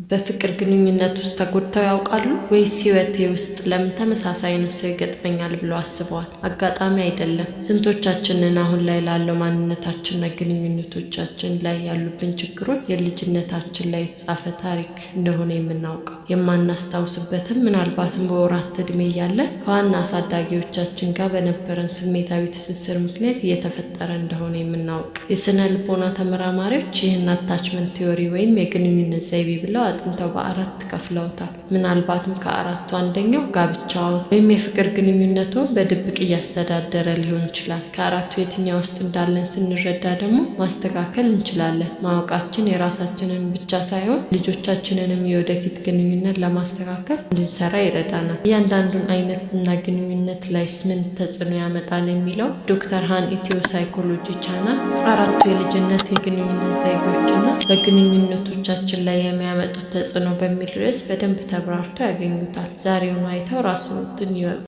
በፍቅር ግንኙነት ውስጥ ተጎድተው ያውቃሉ ወይስ ህይወቴ ውስጥ ለምን ተመሳሳይ አይነት ሰው ይገጥመኛል ብለው አስበዋል? አጋጣሚ አይደለም። ስንቶቻችንን አሁን ላይ ላለው ማንነታችንና ግንኙነቶቻችን ላይ ያሉብን ችግሮች የልጅነታችን ላይ የተጻፈ ታሪክ እንደሆነ የምናውቀው፣ የማናስታውስበትም፣ ምናልባትም በወራት ዕድሜ እያለን ከዋና አሳዳጊዎቻችን ጋር በነበረን ስሜታዊ ትስስር ምክንያት እየተፈጠረ እንደሆነ የምናውቅ? የስነ ልቦና ተመራማሪዎች ይህን attachment theory ወይም የግንኙነት ዘይቤ ብለው አጥንተው በአራት ከፍለውታል። ምናልባትም ከአራቱ አንደኛው ጋብቻውን ወይም የፍቅር ግንኙነቱን በድብቅ እያስተዳደረ ሊሆን ይችላል። ከአራቱ የትኛው ውስጥ እንዳለን ስንረዳ ደግሞ ማስተካከል እንችላለን። ማወቃችን የራሳችንን ብቻ ሳይሆን ልጆቻችንንም የወደፊት ግንኙነት ለማስተካከል እንድንሰራ ይረዳናል። እያንዳንዱን አይነት እና ግንኙነት ላይስ ምን ተጽዕኖ ያመጣል የሚለው ዶክተር ሃን ኢትዮ Psychology channel አራቱ የልጅነት የግንኙነት ዘይቤዎችና በግንኙነቶቻችን ላይ የሚያመጡት ተጽዕኖ በሚል ርዕስ በደንብ ተብራርቶ ያገኙታል። ዛሬውኑ አይተው ራስዎትን ይወቁ።